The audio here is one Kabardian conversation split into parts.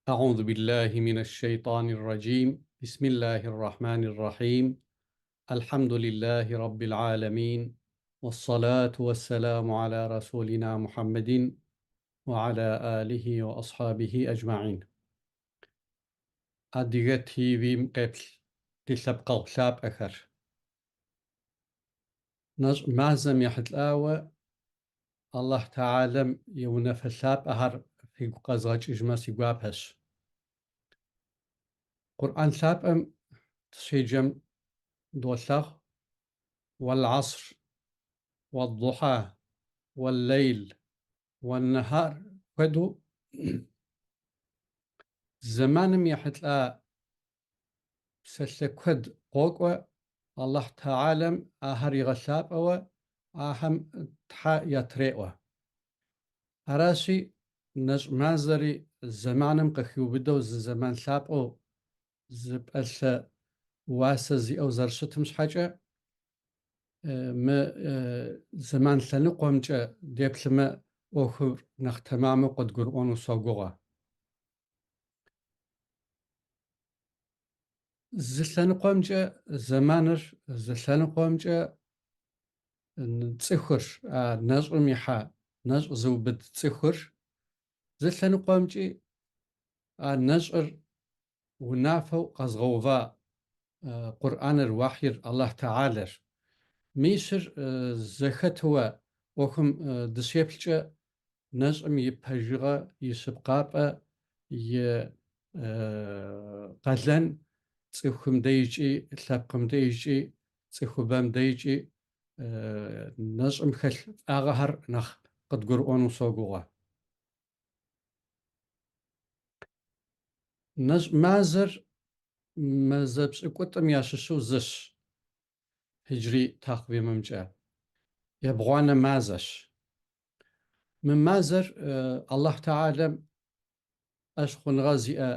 أعوذ بالله من الشيطان الرجيم بسم الله الرحمن الرحيم الحمد لله رب العالمين والصلاة والسلام على رسولنا محمد وعلى آله وأصحابه أجمعين. Адыгэ ТВ-м къеплъ ди лъэпкъэгъу лъапӏэхэр. Нэщӏ мазэм ехьэлӏауэ Аллахь Тэхьэлам и унафэ лъапӏэхэр фигу къэзгъэкӏыжмэ си гуапэщ. Къурӏэн лъапӏэм дыщеджэм долъагъу Уэл-аср, уэл-духьа, уэл-лейл, уэн-нэхьар хуэдэу зэманым ехьэлӏа псалъэ куэд къокӏуэ, Аллахь Тэхьэлам ахэр игъэлъапӏэуэ ахэм тхьэ ятреӏуэ. Аращи, нэщӏ мазэри зэманым къыхиубыдэу зы зэман лъапӏэу, зы пӏалъэ уасэ зиӏэу зэрыщытым щхьэкӏэ, мы зэман лъэныкъуэмкӏэ деплъымэ, ӏуэхур нэхъ тэмаму къыдгурыӏуэну согугъэ. Зы лъэныкъуэмкӏэ зэманыр, зы лъэныкъуэмкӏэ цӏыхур, а нэщӏым ихьа, нэщӏ зыубыд цӏыхур, зы лъэныкъуэмкӏи а нэщӏыр унафэу къэзгъэува Къурӏэныр, уэхьир, Аллахь Тэхьэлэр. Мищыр зэхэтыуэ ӏуэхум дыщеплъкӏэ нэщӏым и пэжыгъэ, и щыпкъапӏэ, и къалэн цӏыхум дежкӏи, лъэпкъым дежкӏи, цӏыхубэм дежкӏи нэщӏым хэлъ фӏагъэхэр нэхъ къыдгурыӏуэну согугъэ. Нэщӏ мазэр мазэ пщӏыкӏутӏым ящыщу зыщ хиджри такъвимымкӏэ. Ебгъуанэ мазэщ. Мы мазэр Аллахь Тэхьэлам фӏэщхъуныгъэ зиӏэ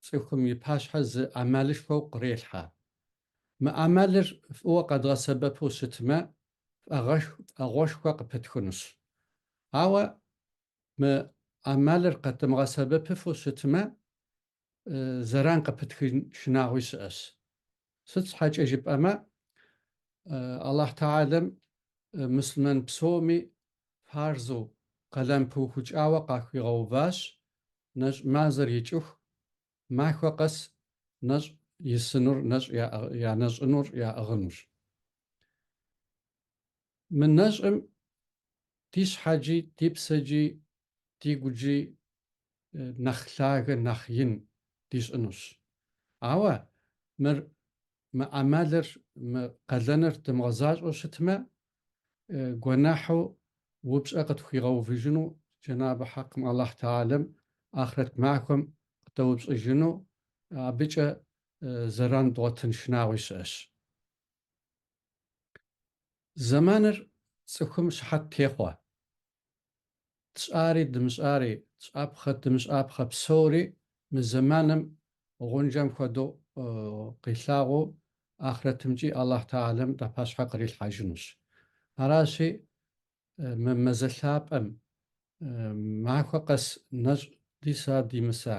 цӏыхум и пащхьэ зы ӏэмалышхуэу кърелъхьэ. Мы ӏэмалыр фӏыуэ къэдгъэсэбэпу щытмэ, фӏыгъуэшхуэ къыпытхынущ. Ауэ мы ӏэмалыр къэдмыгъэсэбэпыфу щытмэ, зэран къыпытхын шынагъуи щыӏэщ. Сыт щхьэкӏэ жыпӏэмэ, Аллахь Тэхьэлам муслъымэн псоми фарзу къалэн пыухыкӏауэ къахуигъэуващ нэщӏ мазэр икӏыху, махуэ къэс нэщӏ исынур, нэщӏ янэщӏынур яӏыгъынущ. Мы нэщӏым ди щхьэкӏи, ди псэкӏи, ди гукӏи нэхъ лъагэ, нэхъ ин дищӏынущ. Ауэ мыр, мы ӏэмалыр, мы къалэныр дымыгъэзащӏэу щытмэ, гуэныхьу упщӏэ къытхуигъэувыжыну Джэнабы Хьэкъым Аллахь Тэхьэлам ахърэт махуэм къыдэупщӏыжыну, абыкӏэ зэран дгъуэтын шынагъуи щыӏэщ. Зэманыр цӏыхум щыхьэт техъуэ. Тщӏари дымыщӏари, тщӏапхъэ дымыщӏапхъэ псори мы зэманым гъунджэм хуэдэу къилъагъуу ахърэтымкӏи Аллахь Тэхьэлам ди пащхьэ кърилъхьэжынущ. Аращи, мы мазэ лъапӏэм махуэ къэс нэщӏ диса димыса,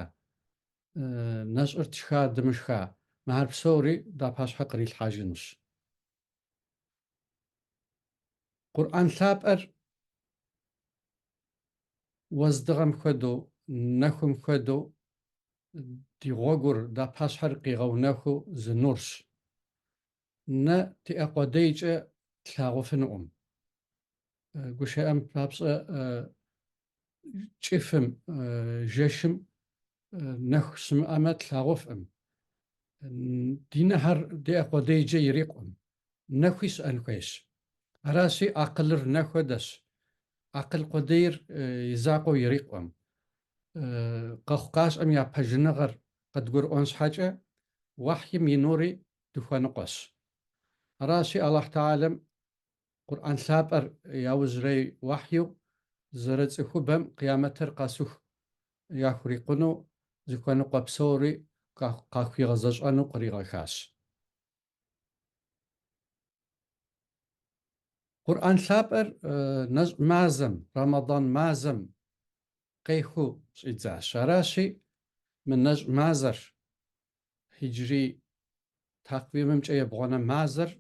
нэщӏыр тшха дымышха, мыхэр псори ди пащхьэ кърилъхьэжынущ. Къурӏэн лъапӏэр уэздыгъэм хуэдэу, нэхум хуэдэу ди гъуэгур, ди пащхьэр къигъэунэхуу зы нурщ. Нэ диӏэ къуэдейкӏэ тлъагъуфынукъым. Гушыӏэм папщӏэ кӏыфым, жэщым нэху щымыӏэмэ тлъагъуфӏым. Ди нэхэр диӏэ къуэдейкӏэ ирикъукъым. Нэхуи щыӏэн хуейщ. Аращи, акъылыр нэ хуэдэщ. Акъыл къуэдейр и закъуэу ирикъукъым. Къэхъукъащӏэм я пэжыныгъэр къыдгурыӏуэн щхьэкӏэ, уэхьим и нури дыхуэныкъуэщ. Аращи, Аллахь Тэхьэлам Къурӏэн лъапӏэр яужьрей уэхью зэрыцӏыхубэм къиямэтыр къэсыху яхурикъуну зыхуэныкъуэ псори къахуигъэзэщӏэну къригъэхащ. Къурӏэн лъапӏэр нэщӏ мазэм, Рэмэдан мазэм къехыу щӏидзащ. Аращи, Мы нэщӏ мазэр, хиджри такъвимымкӏэ ебгъуанэ мазэр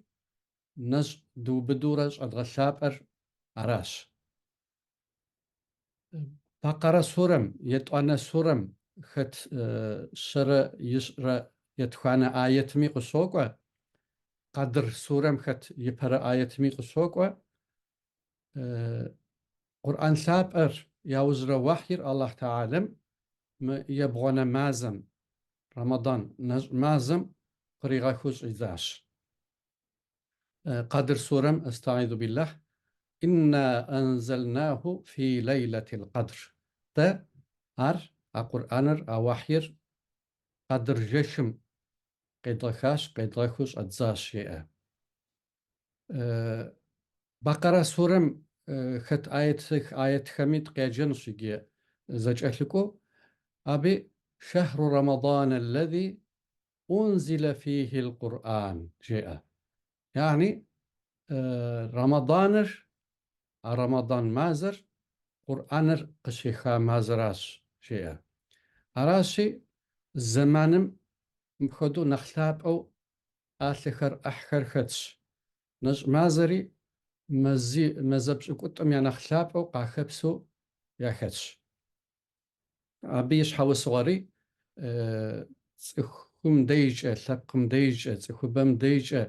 нэщӏ дыубыдурэ щӏэдгъэлъапӏэр аращ. Бакъэрэ сурэм, етӏуанэ сурэм хэт щэрэ ищӏрэ етхуанэ аетми къыщокӏуэ, Къэдр сурэм хэт ипэрэ аетми къыщокӏуэ, Къурӏэн лъапӏэр, яужьрэ уэхьир Аллахь Тэхьэлэм мы ебгъуанэ мазэм, Рэмэдан нэщӏ мазэм къригъэхыу щӏидзащ. Къэдр сурэм, Астаизу биллахь, Инна анзалнаху фи лейлатил къэдр. Дэ ар, а Къурӏэныр, а уэхьир Къэдр жэщым къедгъэхащ, къедгъэхыу щӏэддзащ, жеӏэ. Бакъэрэ сурэм хэт аетхэми дыкъеджэнущ иджы зэкӏэлъыкӏуэу. Абы Шэхру Рэмэдан аллэзи унзилэ фихил Къурӏан жеӏэ. Яни Рэмэданыр, а Рэмэдан мазэр Къурӏэныр къыщеха мазэращ, жеӏэ. Аращи, зэманым мыпхуэдэу нэхъ лъапӏэу пӏалъэхэр, ӏыхьхэр хэтщ. Нэщӏ мазэри мази, мазэ пщӏыкӏутӏым я нэхъ лъапӏэу къахэпсу яхэтщ. Абы и щхьэусыгъуэри цӏыхум дежкӏэ, лъэпкъым дежкӏэ, цӏыхубэм дежкӏэ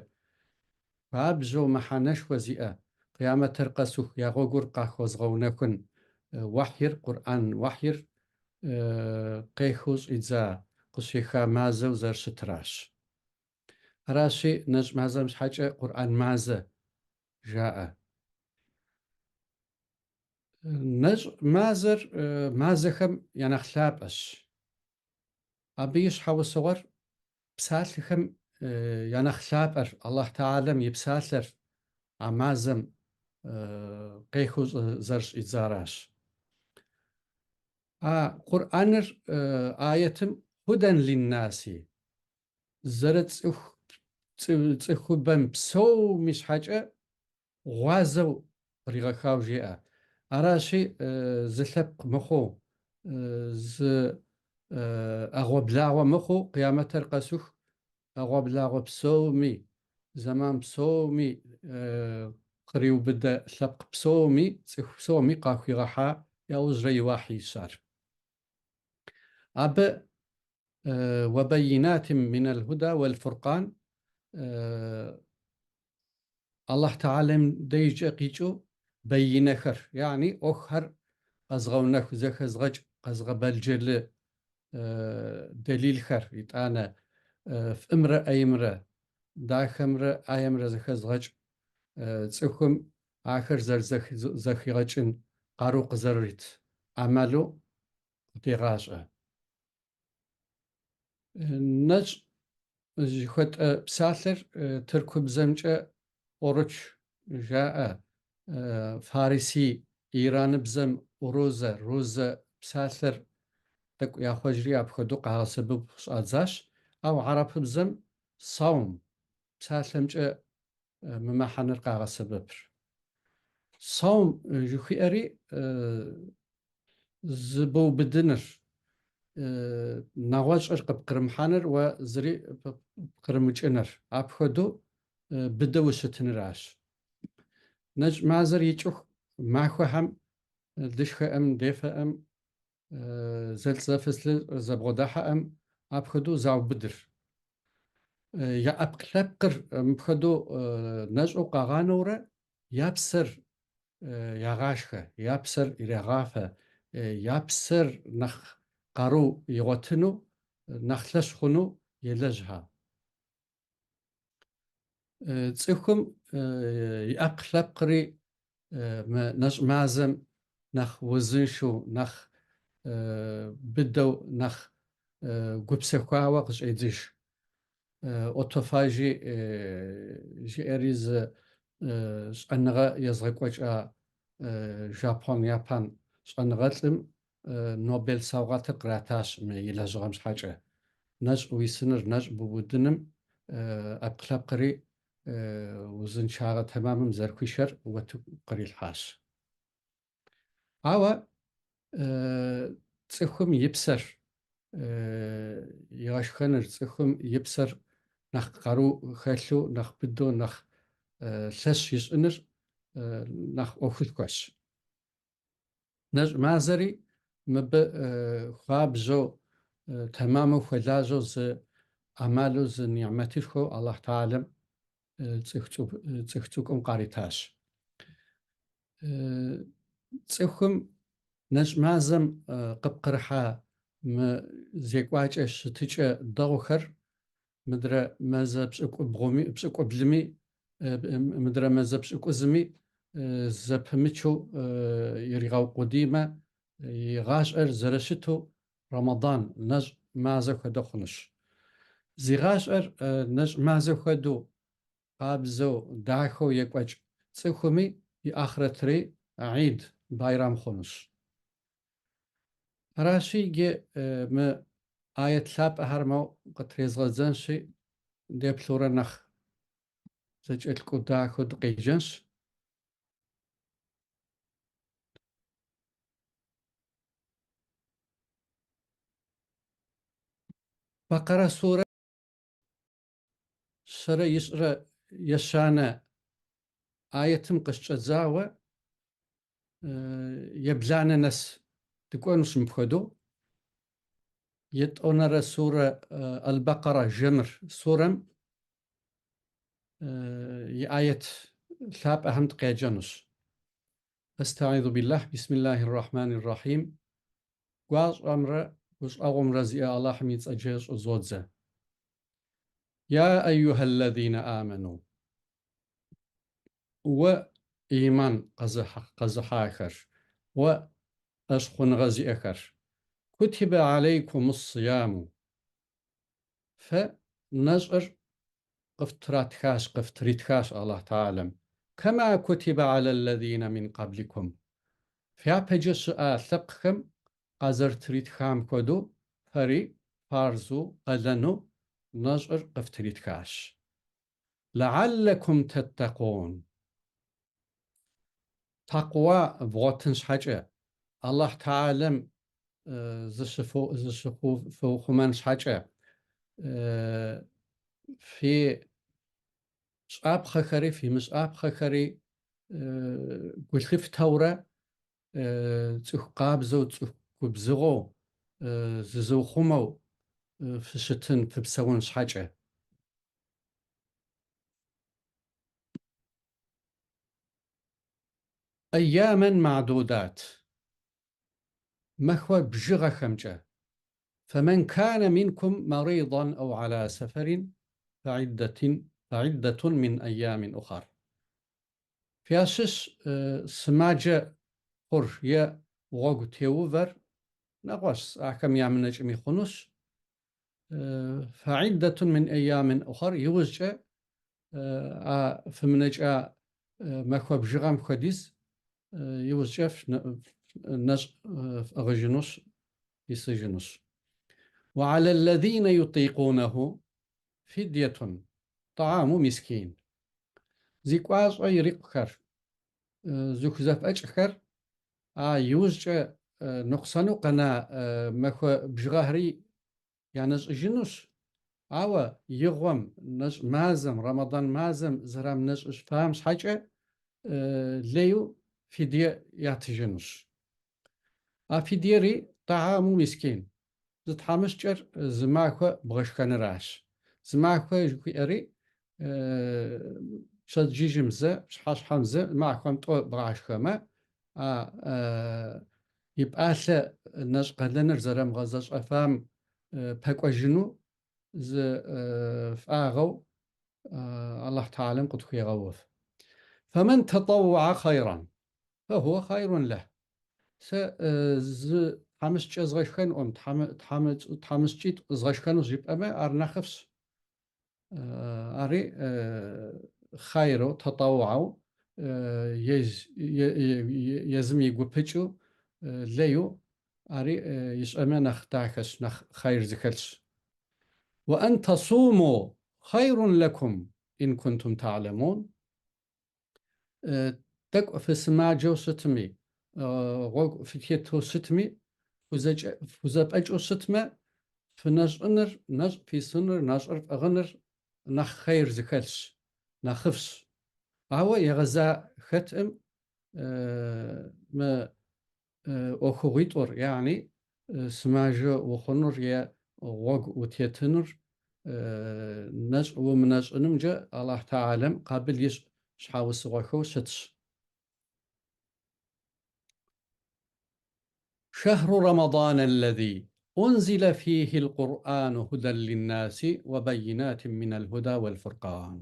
хуабжьу мыхьэнэшхуэ зиӏэ, къиямэтыр къэсыху я гъуэгур къахуэзгъэунэхун уэхьир, Къурӏэн уэхьир къехыу щӏидза, къыщеха мазэу зэрыщытращ. Аращи, нэщӏ мазэм щхьэкӏэ Къурӏэн мазэ жаӏэ. Нэщӏ мазэр мазэхэм я нэхъ лъапӏэщ. Абы и щхьэусыгъуэр псалъэхэм я нэхъ лъапӏэр, Аллахь Тэхьэлэм и псалъэр а мазэм къехыу зэрыщӏидзаращ. А Къурӏэныр аетым худэн линнаси, зэрыцӏыху цӏыхубэм псоми щхьэкӏэ гъуазэу къригъэхауэ жеӏэ. Аращи, зы лъэпкъ мыхъуу, зы ӏэгъуэблагъуэ мыхъуу къиямэтыр къэсыху ӏэгъуэблагъуэ псоми, зэман псоми къриубыдэ лъэпкъ псоми, цӏыху псоми къахуигъэхьа яужьрэ и уэхьийщ ар. Абы Уэбэйинатим минал худа уэл фуркъан Аллахь Тэхьэлэм дежкӏэ къикӏыу бэйинэхэр, яни ӏуэхухэр къэзгъэунэху, зэхэзгъэкӏ, къэзгъэбэлджылы дэлилхэр, итӏанэ фӏымрэ ӏеймрэ, дахэмрэ ӏеймрэ зэхэзгъэкӏ цӏыхум ахэр зэрызэхигъэкӏын къару къызэрырит ӏэмалу къыдегъащӏэ. Нэщӏ жыхуэтӏэ псалъэр тыркубзэмкӏэ оруч жаӏэ, фарси ираныбзэм урузэ, рузэ псалъэр тӏэкӏу яхъуэжри апхуэдэу къагъэсэбэпу щӏадзащ, ауэ хьэрыпыбзэм саум псалъэмкӏэ мы мыхьэнэр къагъэсэбэпыр. Саум жыхуиӏэри зыбыубыдыныр, нэгъуэщӏыр къыпкърымыхьэныр, уэ зыри пкърымыкӏыныр, апхуэдэу быдэу ущытыныращ. Нэщӏ мазэр икӏыху махуэхэм дышхэӏым, дефэӏым, зэлӏзэфызыр зэбгъуэдыхьэӏым, апхуэдэу заубыдыр. Я ӏэпкълъэпкъыр мыпхуэдэу нэщӏу къагъанэурэ я псэр ягъашхэ, я псэр ирагъафэ, я псэр нэхъ къару игъуэтыну, нэхъ лъэщ хъуну елэжьхэ. Цӏыхум и ӏэпкълъэпкъри мы нэщӏ мазэм нэхъ узыншэу, нэхъ быдэу, нэхъ гупсэхуауэ къыщӏедзыж. Аутофажи жиӏэри зы щӏэныгъэ езыгъэкӏуэкӏа жапон, япон щӏэныгъэлӏым Нобель саугъэтыр къратащ мы и лэжьыгъэм щхьэкӏэ. Нэщӏ уисыныр, нэщӏ бубыдыным ӏэпкълъэпкъри узыншагъэ тэмэмым зэрыхуишэр утыку кърилъхьащ. Ауэ цӏыхум и псэр. игъэшхэныр, цӏыхум и псэр нэхъ къару хэлъу, нэхъ быдэу, нэхъ лъэщ ищӏыныр нэхъ ӏуэхушхуэщ. Нэщӏ мазэри мыбы хуабжьу тэмэму хуэлажьэу зы ӏэмалу, зы нигьмэтышхуэу Аллахь Тэхьэлэм цӏыху цӏыкӏум къаритащ. Цӏыхум нэщӏ мазэм къыпкърыхьа мы зекӏуакӏэ щытыкӏэ дэгъухэр мыдрэ мазэ пщӏыкӏубгъуми, пщӏыкӏублми, мыдрэ мазэ пщӏыкӏузми зэпымычу иригъэукъудиймэ, и гъащӏэр зэрыщыту Рэмэдан нэщӏ мазэ хуэдэ хъунущ. Зи гъащӏэр нэщӏ мазэ хуэдэу къабзэу, дахэу екӏуэкӏ цӏыхуми и ахърэтри гьид, байрам хъунущ. Аращи, иджы мы ает лъапӏэхэр моуэ къытрезгъэдзэнщи, деплъурэ нэхъ зэкӏэлъкӏуэу дахэу дыкъеджэнщ. Бакъэрэ сурэ щэрэ ищӏрэ ещанэ аетым къыщыщӏэдзауэ ебланэ нэс дыкӏуэнущ мыпхуэдэу. Етӏонэрэ сурэ Аль-Бакъэрэ жэмыр сурэм и ает лъапӏэхэм дыкъеджэнущ. Астаизу биллахь, бисмиллахи ррахьмани ррахьим. Гуащӏэмрэ гущӏэгъумрэ зиӏэ Аллахьым и цӏэкӏэ щӏызодзэ. Я айюхьэллэзинэ амэну. Уэ иман къэзыхьахэр, уэ фӏэщхъуныгъэ зиӏэхэр. Кутибэ алейкумус-сияму. Фэ нэщӏыр къыфтратхащ, къыфтритхащ Аллахь Тэхьэлэм. Кэма кутибэ алэллэзинэ мин къэбликум. Фяпэкӏэ щыӏа лъэпкъхэм къазэрытритхам хуэдэу фэри фарзу, къалэну нэщӏыр къыфтритхащ. Лэхьэллэкум тэттэкъун. Тэкъуа вгъуэтын щхьэкӏэ, Аллахь Тэхьэлэм зыщыфхъумэн щхьэкӏэ, фи щӏапхъэхэри фи мыщӏапхъэхэри гу лъыфтэурэ цӏыху къабзэу, цӏыху губзыгъэу, зызыхъумэу фыщытын, фыпсэун щхьэкӏэ. Айямэн мадудат. Махуэ бжыгъэхэмкӏэ. Фэмэн канэ минкум маридэн ау аля сэфэрин фаиддэтун мин айямин ухар. Фящыщ сымаджэ хъур е гъуэгу теувэр нэгъуэщӏ, ахэм ямынэкӏми хъунущ. Фаиддэтун мин айямин ухар иужькӏэ а фымынэкӏа махуэ бжыгъэм хуэдиз иужькӏэ нэщӏ фӏыгъыжынущ, исыжынущ. Уа алэллэзинэ ютӏикъунэху фидйетун тӏаму мискин. Зи кӏуащӏэ ирикъухэр, зыхузэфӏэкӏхэр а иужькӏэ ныкъусэну къэна махуэ бжыгъэхэри янэщӏыжынущ, ауэ игъуэм, нэщӏ мазэм, Рэмэдан мазэм зэрамынэщӏыфам щхьэкӏэ лейу фидие ятыжынущ. А фидиери тӏаму мискин, зы тхьэмыщкӏэр зы махуэ бгъэшхэныращ. Зы махуэ жыхуиӏэри пщэдджыжьым зэ, пщыхьэщхьэм зэ, махуэм тӏо бгъашхэмэ, а и пӏалъэ нэщӏ къалэныр зэрамыгъэзэщӏэфам пэкӏуэжыну зы фӏагъэу Аллахь Тэхьэлэм къытхуегъэув. Фэмэн тэтӏэуа хъайран, фэхуэ хъайрун лэхь. Сэ зы тхьэмыщкӏэ згъэшхэнукъым, тхьэмыщкӏитӏ згъэшхэнущ жыпӏэмэ, ар нэхъыфӏщ. Ари хъайрэу, тэтӏэуау, езым и гупыкӏыу, лейу, ари ищӏэмэ нэхъ дахэщ, нэхъ хъайр зыхэлъщ. Уэ ан тэсуму хъайрун лэкум ин кунтум та'лэмун. Тӏэкӏу фысымаджэу щытми, гъуэгу фытету щытми, фхузэфӏэкӏыу щытмэ, Фынэщӏыныр, нэщӏ фисыныр, нэщӏыр фӏыгъыныр нэхъ хъейр зыхэлъщ, нэхъыфӏщ. Ауэ егъэза хэткъым мы ӏуэхугъуитӏур, яни сымаджэ ухъунур е гъуэгу утетынур нэщӏ умынэщӏынымкӏэ Аллахь Тэхьэлэм къабыл ищӏ щхьэусыгъуэхэу щытщ. شهر رمضان الذي أنزل فيه القرآن هدى للناس وبينات من الهدى والفرقان.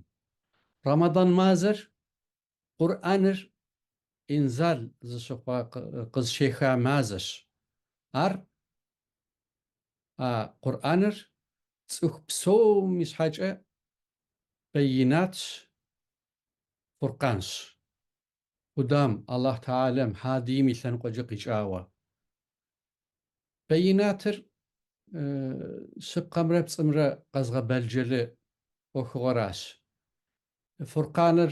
Рэмэдан мазэр Къурӏэныр инзал зыщыхъуа къызыщеха мазэщ. Ар а Къурӏэныр цӏыху псоми щхьэкӏэ бэйинатщ, фуркъанщ. Худам, Аллахь Тэхьэлэм, Хьадийм и лъэныкъуэкӏэ къикӏауэ. Бэйинатыр щыпкъэмрэ пцӏымрэ къэзгъэбэлджэлы ӏуэхугъуэращ. Фуркъаныр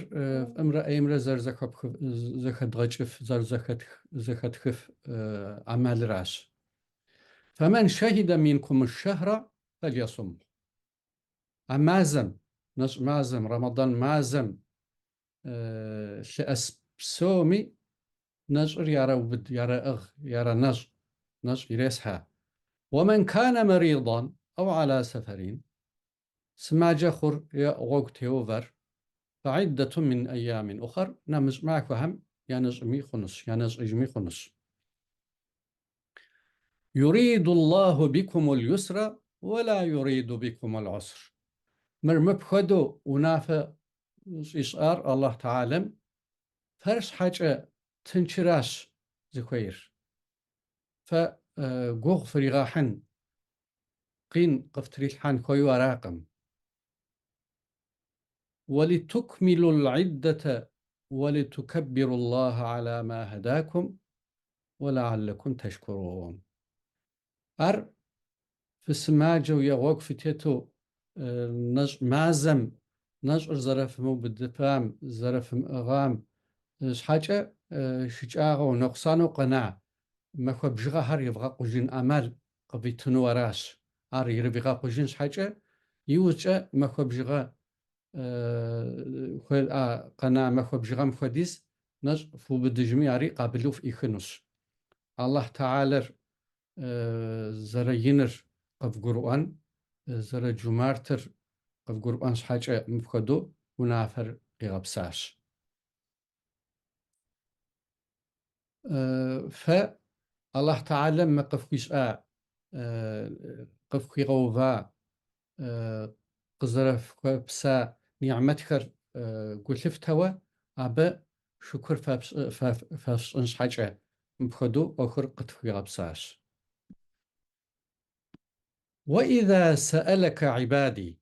фӏымрэ ӏеймрэ зэрызэхэдгъэкӏыф, зэрызэхэтхыф ӏэмалыращ. فمن شهد منكم الشهر فليصمه. А мазэм, нэщӏ мазэм, Рэмэдан мазэм лъэӏэс псоми нэщӏыр ярэубыд, ярэӏыгъ, ярэнэщӏ, нэщӏ иресхьэ. ومن كان مريضا أو على سفر, сымаджэ хъур е гъуэгу теувэр, فعدة من أيام أخر, нэмыщӏ махуэхэм янэщӏми хъунущ, янэщӏыжми хъунущ. يريد الله بكم اليسر ولا يريد بكم العسر. Мыр мыпхуэдэу унафэ щӏищӏар Аллахь Тэхьэлэм фэр щхьэкӏэ тыншыращ зыхуейр. Фэ гугъу фригъэхьын, къин къыфтрилъхьэн хуейуэ аракъым. ولتكملوا العدة ولتكبروا الله على ما هداكم ولعلكم تشكرون. Ар фысымаджэу е гъуэгу фытету нэщӏ мазэм нэщӏыр зэрыфымыубыдыфам, зэрыфымыӏыгъам щхьэкӏэ шыкӏагъэу, ныкъусану къэна махуэ бжыгъэхэр евгъэкъужын ӏэмал къывитыну аращ. Ар ирывигъэкъужын щхьэкӏэ, иужькӏэ махуэ бжыгъэ къэна махуэ бжыгъэм хуэдиз нэщӏ фыубыдыжми, ари къабылу фӏихынущ. Аллахь Тэхьэлэр зэрыиныр къывгурыӏуэн, зэрыджумартыр къывгурыӏуэн щхьэкӏэ мыпхуэдэу унафэр къигъэпсащ. Фэ Аллахь Тэхьэлэм мы къыфхуищӏа, къыфхуигъэува, къызэрыфхуэпса нигьмэтхэр гу лъыфтэуэ, абы шыкур фэфщӏын щхьэкӏэ мыпхуэдэу ӏуэхур къытхуигъэпсащ. وإذا سألك عبادي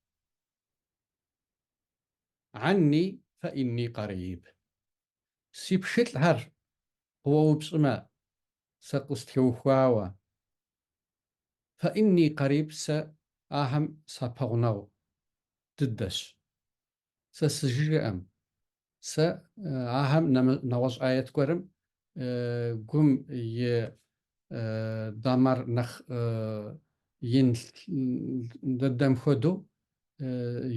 عني فإني قريب. Си пщылӏхэр къыуэупщӏмэ, сэ къыстеухуауэ, فإني قريب сэ ахэм сапэгъунэгъу дыдэщ. Сэ сыжыжьэкъым. Сэ ахэм нэгъуэщӏ ает гуэрым гум и дамэр нэхъ ин дыдэм хуэдэу,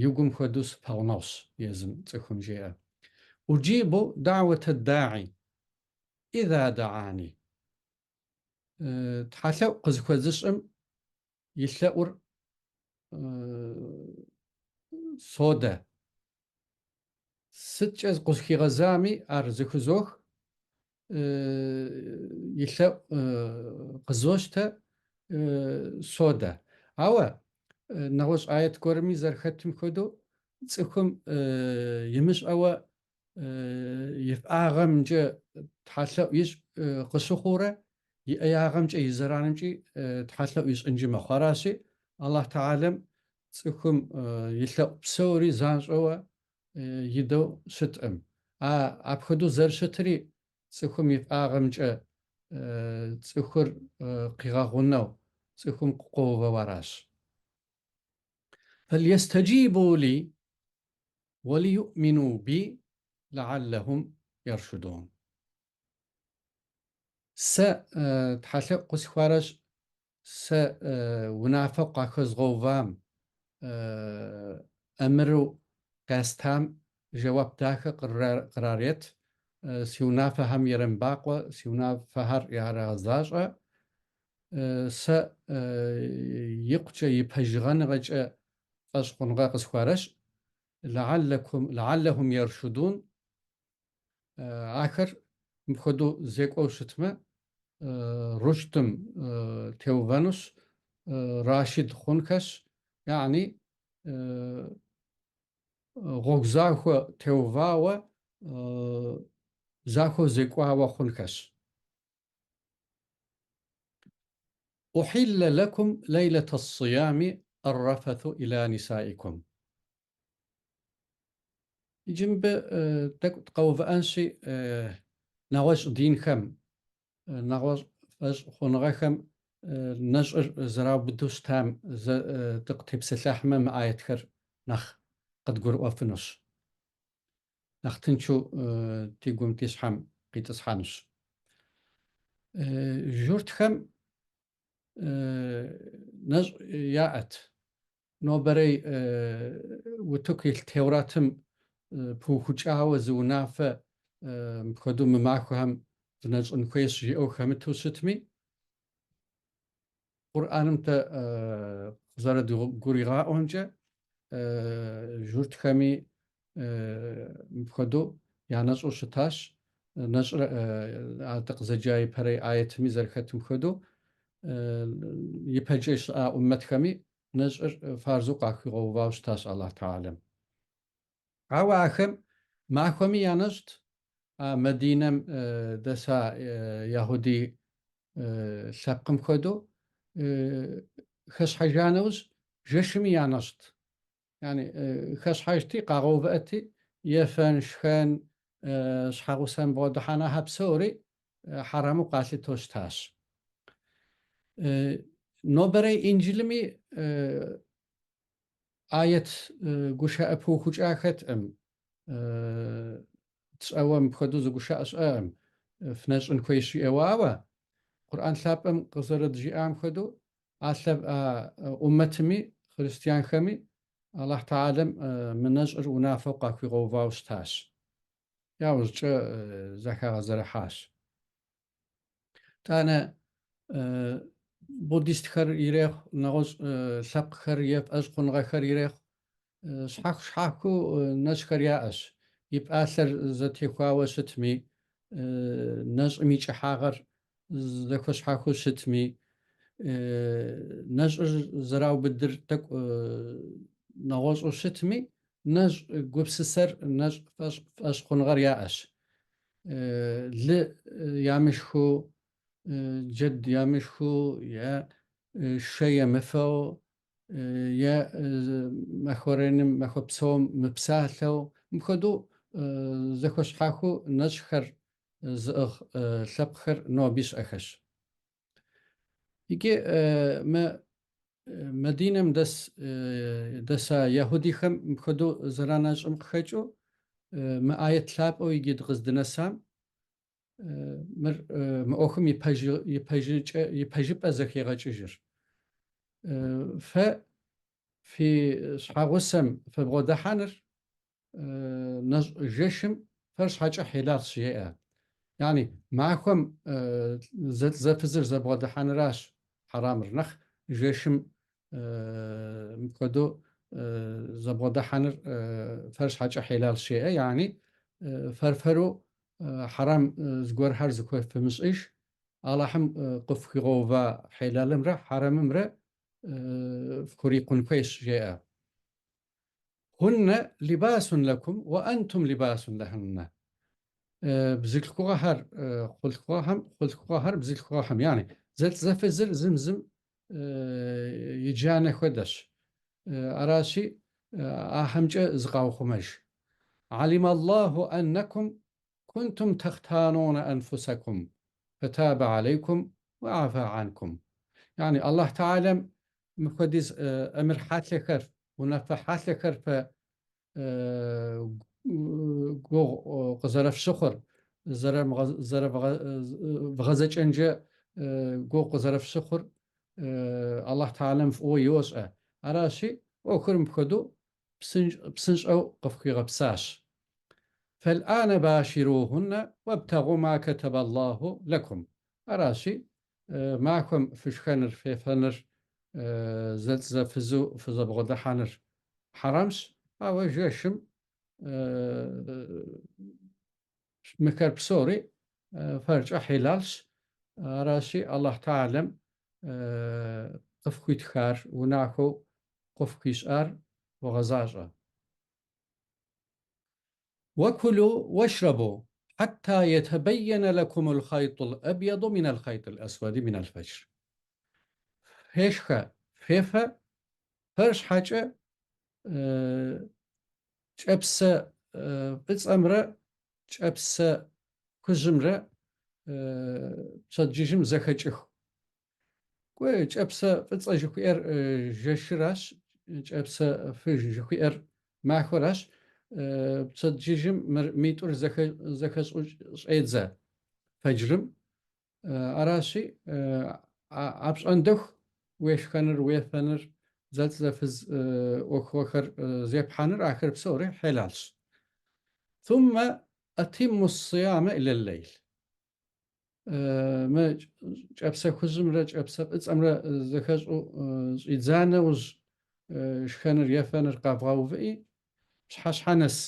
и гум хуэдэу сыпэгъунэгъущ езым цӏыхум жеӏэ. أجيب دعوة الداع إذا دعاني. Тхьэлъэӏу къызыхуэзыщӏым и лъэӏур содэ. Сыткӏэ къызыхуигъэзами, ар зэхызох, и лъэӏу къызощтэ, содэ. Ауэ нэгъуэщӏ ает гуэрми зэрыхэтым хуэдэу, цӏыхум имыщӏэуэ и фӏагъэмкӏэ тхьэлъэӏу ищӏ къыщыхъуурэ, и ӏеягъэмкӏэ, и зэранымкӏи тхьэлъэӏу ищӏынкӏи мэхъу. Аращи, Аллахь Тэхьэлэм цӏыхум и лъэӏу псори занщӏэуэ идэу щыткъым. А апхуэдэу зэрыщытри цӏыхум и фӏагъэмкӏэ цӏыхур къигъэгъунэу, цӏыхум къыкъуэувэу аращ. فليستجيبوا لي وليؤمنوا بي لعلهم يرشدون. Сэ тхьэлъэӏу къысхуарэщ. Сэ унафэу къахуэзгъэувам, ӏэмыру къястам жэуап дахэ кърарет, си унафэхэм иремыбакъуэ, си унафэхэр ярагъэзащӏэ. Сэ икъукӏэ и пэжыгъэныгъэкӏэ фӏэщхъуныгъэ къысхуарэщ, лэхьэллэхум ершудун, Ахэр мыпхуэдэу зекӏуэу щытмэ, рушдым теувэнущ, рашид хъунхэщ, яни гъуэгу захуэ теувауэ, захуэу зекӏуауэ хъунхэщ. Ухьиллэ лэкум лейлэтэ ссиями ар-рафэту иля нисаикум. Иджы мыбы тӏэкӏу дыкъэувыӏэнщи, нэгъуэщӏ динхэм, нэгъуэщӏ фӏэщхъуныгъэхэм нэщӏыр зэраубыду щытам зэ дыкъытепсэлъыхьмэ, мы аятхэр нэхъ къыдгурыӏуэфынущ, нэхъ тыншу ди гум, ди щхьэм къитӏысхьэнущ. Журтхэм нэщӏ яӏэт. Нобэрей утыку илъ Теуратым пыухыкӏауэ зы унафэ мыпхуэдэу мы махуэхэм фынэщӏын хуейщ жиӏэу хэмыту щытми, Къурӏэным дэ къызэрыдгуригъаӏуэмкӏэ, журтхэми мыпхуэдэу я нэщӏу щытащ, нэщӏыр а дыкъызэджа ипэрей аятми зэрыхэтым хуэдэу, ипэкӏэ щыӏа ӏуммэтхэми нэщӏыр фарзу къахуигъэувауэ щытащ Аллахь Тэхьэлэм. Ауэ ахэм махуэми я нэщӏт, а Мэдинэм дэса яхудий лъэпкъым хуэдэу хэщхьэжа нэужь, жэщми я нэщӏт. Яни хэщхьэжти, къагъэувыӏэти, ефэн, шхэн, щхьэгъусэм бгъэдыхьэн ахэр псори хьэрэму къалъытэу щытащ. Нобэрей Инджылми аят гушыӏэ пыухыкӏа хэткъым. Тщӏэуэ мыпхуэдэу зы гушыӏэ щыӏэкъым, фынэщӏын хуейщ жиӏэуэ, ауэ Къурӏэн лъапӏэм къызэрыджиӏам хуэдэу а ӏуммэтми, христианхэми Аллахь Тэхьэлэм мы нэщӏыр унафэу къахуигъэувауэ щытащ. Яужькӏэ зэхагъэзэрыхьащ. Итӏанэ буддистхэр ирехъу, нэгъуэщӏ лъэпкъхэр е фӏэщхъуныгъэхэр ирехъу, щхьэху-щхьэхуу нэщӏхэр яӏэщ. И пӏалъэр зэтехуауэ щытми, нэщӏым и кӏыхьагъэр зэхуэщхьэхуу щытми, нэщӏыр зэраубыдыр тӏэкӏу нэгъуэщӏу щытми, нэщӏ гупсысэр, нэщӏ фӏэщхъуныгъэр яӏэщ. Лы ямышхыу, джэд ямышхыу е шэ емыфэу е махуэ реным, махуэ псом мыпсалъэу, мыпхуэдэу зэхуэщхьэхуу нэщӏхэр зыӏыгъ лъэпкъхэр ноби щыӏэхэщ. Икӏи мы Мэдинэм дэс дэса яхудихэм мыпхуэдэу зэранэщӏым къыхэкӏыу мы аят лъапӏэу иджы дыкъыздынэсам мыр мы ӏуэхум и пэжыкӏэ и пэжыпӏэ зэхегъэкӏыжыр. Фэ фи щхьэгъусэм фыбгъэдыхьэныр нэщӏ жэщым фэр щхьэкӏэ хьелалщ, жеӏэ. Яни, махуэм зэлӏзэфызыр зэбгъэдыхьэныращ хьэрамыр, нэхъ жэщым мыпхуэдэу зэбгъэдыхьэныр фэр щхьэкӏэ хьелалщ, жеӏэ. Яни, фэр-фэру хьэрам зыгуэрхэр зыхуэфымыщӏыж, Аллахьым къыфхуигъэува хьелалымрэ хьэрэмымрэ фхурикъун хуейщ, жеӏэ. Хуннэ либасун лэкум уэ антум либасун лэхуннэ. Бзылъхугъэхэр хъулъхугъэхэм, хъулъхугъэхэр бзылъхугъэхэм, яни зэлӏзэфызыр зым зым и джанэ хуэдэщ. Аращи, ахэмкӏэ зыкъаухъумэж. Алима Аллаху аннакум кунтум тахтануна анфусакум, фэтабэ алейкум уэ афа анкум. Яни Аллахь Тэхьэлэм мыпхуэдиз ӏэмыр хьэлъэхэр, унафэ хьэлъэхэр фэ гугъу къызэрэфщыхъур, зэрывгъэзэкӏэнкӏэ гугъу къызэрэфщыхъур. Аллахь Тэхьэлэм фӏыуэ йощӏэ. Аращи, ӏуэхур мыпхуэдэу псынщӏэу къыфхуигъэпсащ. Фэлӏанэ баширухуннэ уэбтэгъу ма кэтэбэ Аллаху лэкум. Аращи, махуэм фышхэныр, фефэныр, зэлӏзэфызу фызэбгъэдыхьэныр хьэрэмщ, ауэ жэщым Мыхэр псори фэркӏэ хьелалщ. Аращи, Аллахь Тэхьэлэм къыфхуитхар, унафэу къыфхуищӏар вгъэзащӏэ. Уэкулу уэшрэбу хьэтта етэбэйэнэ лэкумул хъайтӏул ӏэбйэду минэл хъайтӏил ӏэсуэди минэл фэджр. Фешхэ, фефэ, фэр щхьэкӏэ кӏэпсэ фӏыцӏэмрэ кӏэпсэ хужьымрэ пщэдджыжьым зэхэкӏыху. Кӏуэ, кӏэпсэ фӏыцӏэ жыхуиӏэр жэщыращ, кӏэпсэ фыж жыхуиӏэр махуэращ. Пщэдджыжьым мыр митӏур зэхэщӏу щӏедзэ фэджрым. Аращи, апщӏондэху уешхэныр, уефэныр, зэлӏзэфыз ӏуэхугъуэхэр зепхьэныр, ахэр псори хьелалщ. Thumma atimmu s-siyama ila l-leyl. Мы кӏэпсэ хужьымрэ кӏэпсэ фӏыцӏэмрэ зэхэщӏу щӏидза нэужь, шхэныр, ефэныр къэвгъэувыӏи, пщыхьэщхьэ нэс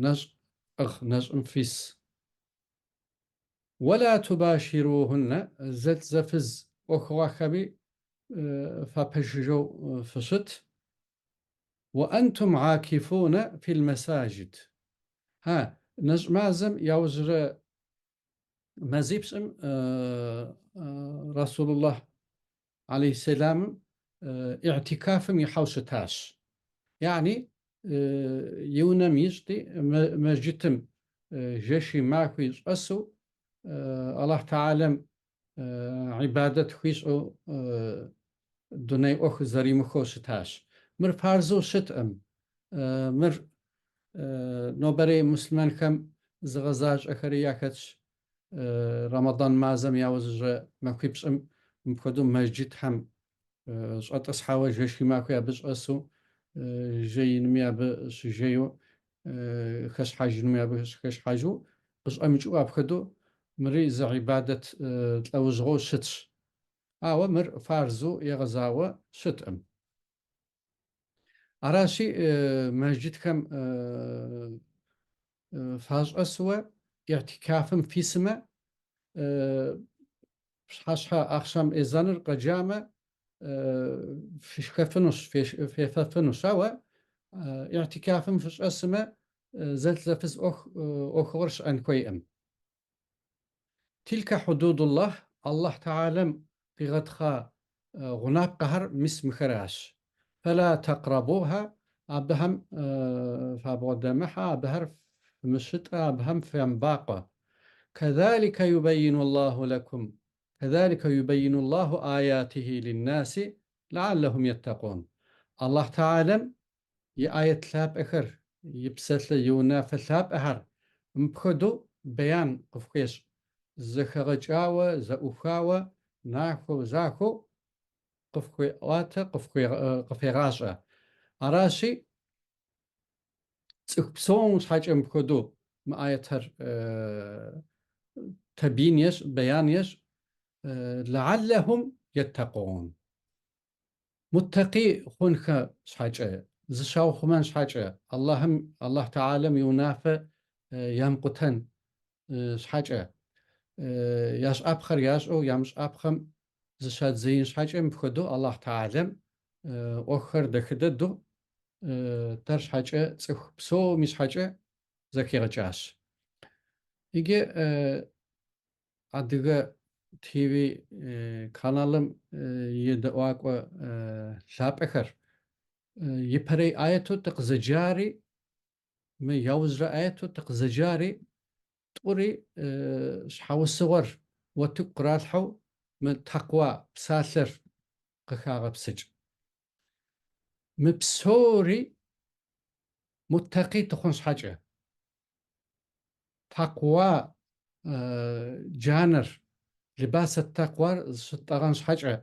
нэщӏ фӏыгъ, нэщӏым фис. Уэла тубаширухуннэ, зэлӏзэфыз ӏуэхугъуэхэми фапэжыжьэу фыщыт. Уэ антум гьакифунэ фил мэсаджид. Ха, нэщӏ мазэм яужьрэ мазипщӏым Расулуллахь алейхьэссэламым игьтикафым ихьэу щытащ. Яни и унэм ищӏти, мэжджытым жэщи махуи щӏэсу Аллахь Тэхьэлэм гьибадэт хуищӏу дуней ӏуэху зэримыхуэу щытащ. Мыр фарзу щыткъым. Мыр нобэрей муслъымэнхэм зыгъэзащӏэхэри яхэтщ. Рэмэдан мазэм яужьрэ махуипщӏым мыпхуэдэу мэжджытхэм щӏэтӏысхьауэ жэщи махуи абы щӏэсу, жеинми абы щыжейу, хэщхьэжынуми абы щыхэщхьэжу, къыщӏэмыкӏыу апхуэдэу мыри зы гьибадэт лӏэужьыгъуэу щытщ. Ауэ мыр фарзу егъэзауэ щыткъым. Аращи, мэжджытхэм фащӏэсуэ игьтикафым фисмэ, пщыхьэщхьэ ахъшам эзаныр къэджамэ, фышхэфынущ, фефэфынущ. Ауэ игьтикафым фыщӏэсмэ, зэлӏзэфыз ӏуэхугъуэр щыӏэн хуейкъым. Тилкэ хьудудуллахь, Аллахь Тэхьэлэм къигъэтхъа гъунапкъэхэр мис мыхэращ. Фэла тэкърабуха, абыхэм фабгъэдэмыхьэ, абыхэр фымыщытӏэ, абыхэм фемыбакъуэ. Кэзаликэ юбэйинуллаху лэкум, кэзаликэ юбэйинуллаху аятихи линнаси лааллэхум еттэкъун. Аллахь Тэхьэлэм и аят лъапӏэхэр, и псалъэ, и унафэ лъапӏэхэр мыпхуэдэу бэян къыфхуещӏ, зэхэгъэкӏауэ, зэӏухауэ, нахуэу, захуэу къыфхуеӏуатэ, къыфегъащӏэ. Аращи, цӏыху псом щхьэкӏэ мыпхуэдэу мы аятхэр тэбйин ещӏ, бэян ещӏ, лааллэхум еттэкъун. Муттакъи хъунхэ щхьэкӏэ, зыщаухъумэн щхьэкӏэ, Аллахьым, Аллахь Тэхьэлэм и унафэ ямыкъутэн щхьэкӏэ, ящӏапхъэр ящӏэу, ямыщӏапхъэм зыщадзеин щхьэкӏэ мыпхуэдэу Аллахь Тэхьэлэм ӏуэхухэр дахэ дыдэу дэр щхьэкӏэ, цӏыху псоми щхьэкӏэ зэхигъэкӏащ. Иджы Адыгэ ТВ каналым и едэӏуакӏуэ лъапӏэхэр. Ипэрей аету дыкъызэджари, мы яужьрэ аету дыкъызэджари тӏури щхьэусыгъуэр уэтыку къралъхьэу мы тэкъуа псалъэр къыхагъэпсыкӏ. Мы псори муттакъи дыхъун щхьэкӏэ. Тэкъуа джанэр. Либас ат-тэкъуар зыщыттӏэгъэн щхьэкӏэ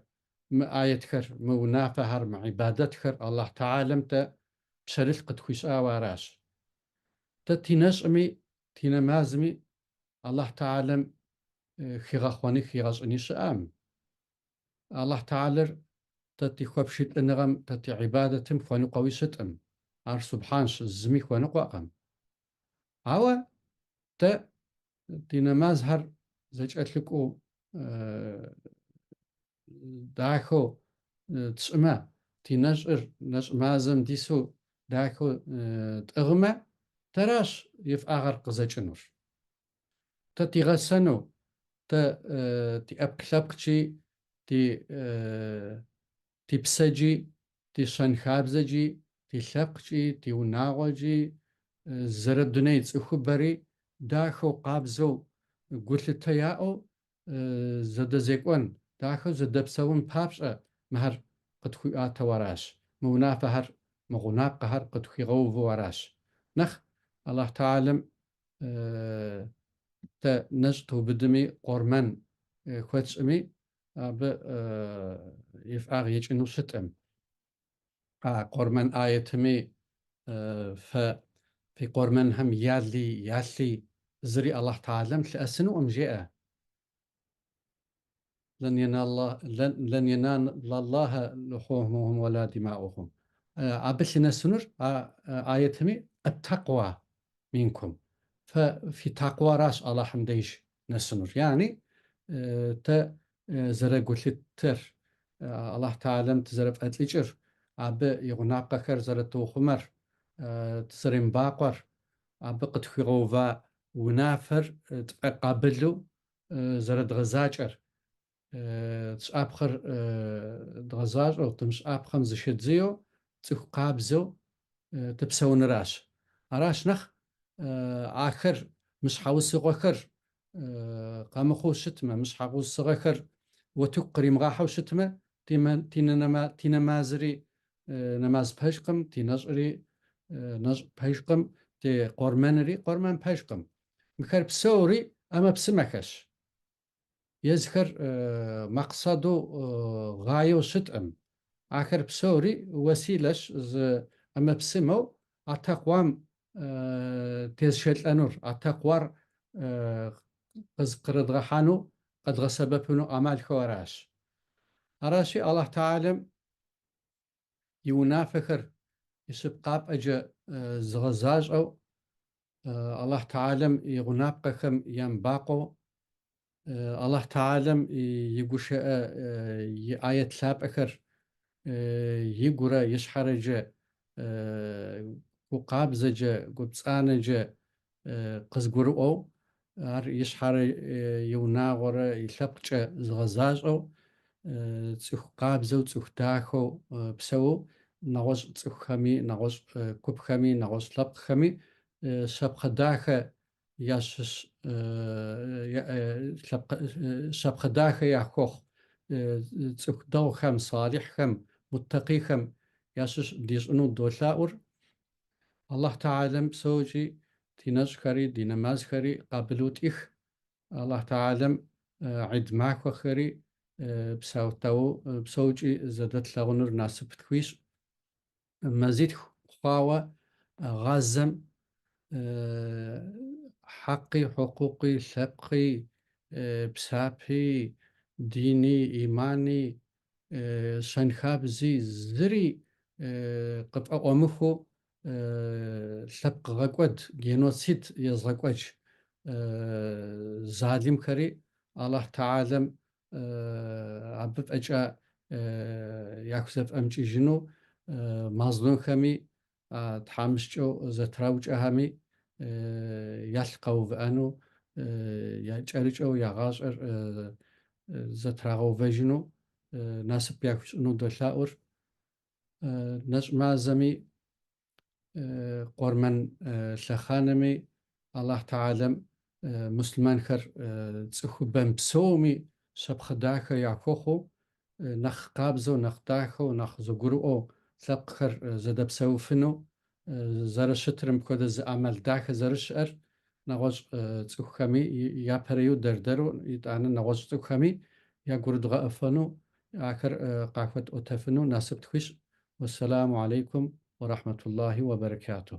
мы аетхэр, мы унафэхэр, мы ибадэтхэр Аллахь Тэхьэлэм дэ пщэрылъ къытхуищӏауэ аращ. Дэ ди нэщӏми, ди нэмазми Аллахь Тэхьэлэм хигъэхъуэни хигъэщӏыни щыӏэкъым. Аллахь Тэхьэлэр дэ ди хуэпщылӏыныгъэм, дэ ди ибадэтым хуэныкъуэуи щыткъым. Ар субхьанщ, зыми хуэныкъуэкъым. Ауэ дэ ди нэмазхэр зэкӏэлъыкӏуэу дахэу тщӏымэ, ди нэщӏыр нэщӏ мазэм дису дахэу тӏыгъмэ, дэращ и фӏагъэр къызэкӏынур. Дэ дигъэсэну, дэ ди ӏэпкълъэпкъкӏи, ди ди псэкӏи, ди щэнхабзэкӏи, ди лъэпкъкӏи, ди унагъуэкӏи, зэрыдуней цӏыхубэри дахэу, къабзэу гулъытэ яӏэу зэдэзекӏуэн, дахэу зэдэпсэун папщӏэ мыхэр къытхуиӏуатэу аращ, мы унафэхэр, мы гъунапкъэхэр къытхуигъэуву аращ. Нэхъ Аллахь Тэхьэлэм дэ нэщӏ тыубыдми, къурмэн хуэтщӏми, абы и фӏагъ екӏыну щыткъым. А къурмэн аетми фэ фи къурмэнхэм яли, ялъи зыри Аллахь Тэхьэлэм лъыӏэсынукъым, жеӏэ. Лэн еналлахьэ лухьумухум уэла димаӏухум. Абы лъынэсынур а аетми ат-тэкъуа минкум. Фэ фи тэкъуаращ Аллахьым деж нэсынур. Яни тэ зэрэгулъыттэр, Аллахь Тэхьэлэм тызэрэфӏэлӏыкӏыр, абы и гъунапкъэхэр зэрытыухъумэр, тызэремыбакъуэр, абы къытхуигъэува унафэр тфӏэкъабылу зэрыдгъэзакӏэр, тщӏапхъэр дгъэзащӏэу, дымыщӏапхъэм зыщыддзейуэ, цӏыху къабзэу дыпсэуныращ. Аращ нэхъ ахэр, мы щхьэусыгъуэхэр къэмыхъуу щытмэ, мы щхьэусыгъэхэр утыку къримыгъахьэу щытмэ, ди нэмазри нэмаз пэжкъым, ди нэщӏри нэщӏ пэжкъым, ди къурмэнри къурмэн пэжкъым. Мыхэр псори ӏэмэпсымэхэщ. Езыхэр мэкъсэду гъаеу щыткъым. Ахэр псори уэсилэщ зы ӏэмэпсымэу а тэкъуам тезышэлӏэнур, а тэкъуар къызыпкърыдгъэхьэну къэдгъэсэбэпыну ӏэмалхэу аращ. Аращи, Аллахь Тэхьэлэм и унафэхэр и щыпкъапӏэкӏэ зыгъэзащӏэу, Аллахь Тэхьэлэм и гъунапкъэхэм ямыбакъуэу, Аллахь Тэхьэлэм и гушыӏэ и ает лъапӏэхэр игурэ и щхьэрэкӏэ, гу къабзэкӏэ, гу пцӏанэкӏэ къызыгурыӏуэу, ар и щхьэрэ и унагъуэрэ и лъэпкъкӏэ зыгъэзащӏэу, цӏыху къабзэу, цӏыху дахэу псэуу, нэгъуэщӏ цӏыхухэми, нэгъуэщӏ купхэми, нэгъуэщӏ лъэпкъхэми щапхъэ дахэ ящыщ лъэпкъ щапхъэ дахэ яхуэхъу цӏыху дэгъухэм, салихьхэм, муттакъихэм ящыщ дищӏыну долъаӏур. Аллахь Тэхьэлэм псокӏи ди нэщӏхэри, ди нэмазхэри къабылу тӏих. Аллахь Тэхьэлэм гьид махуэхэри псау-тау псокӏи зэдэтлъагъунур насып тхуищӏ. Мазитху хъуауэ Гъазэм хьэкъи, хьукъукъи, лъэпкъи, псапи, дини, имани, щэнхабзи зыри къыфӏэӏуэмыхуу лъэпкъгъэкӏуэд, геноцид езыгъэкӏуэкӏ залымхэри Аллахь Тэхьэлэм абы фӏэкӏа яхузэфӏэмыкӏыжыну мазлумхэми, тхьэмыщкӏэу зэтраукӏэхэми ялъ къэувыӏэну, кӏэрыкӏэу я гъащӏэр зэтрагъэувэжыну насып яхуищӏыну долъаӏур. Нэщӏ мазэми, къурмэн лъэхъэнэми Аллахь Тэхьэлэм муслъымэнхэр цӏыхубэм псоми щапхъэ дахэ яхуэхъуу, нэхъ къабзэу, нэхъ дахэу, нэхъ зэгурыӏуэу лъэпкъхэр зэдэпсэуфыну зэрыщытыр, мыпхуэдэ зы ӏэмал дахэ зэрыщыӏэр. нэгъуэщӏ цӏыхухэми, япэрейуэ дэр-дэру, итӏанэ нэгъуэщӏ цӏыхухэми ягурыдгъэӏуэфэну, ахэр къахуэтӏуэтэфыну насып тхуищӏ. Уэссэламу алейкум уэ рахьмэтуллахи уэ бэрэкату.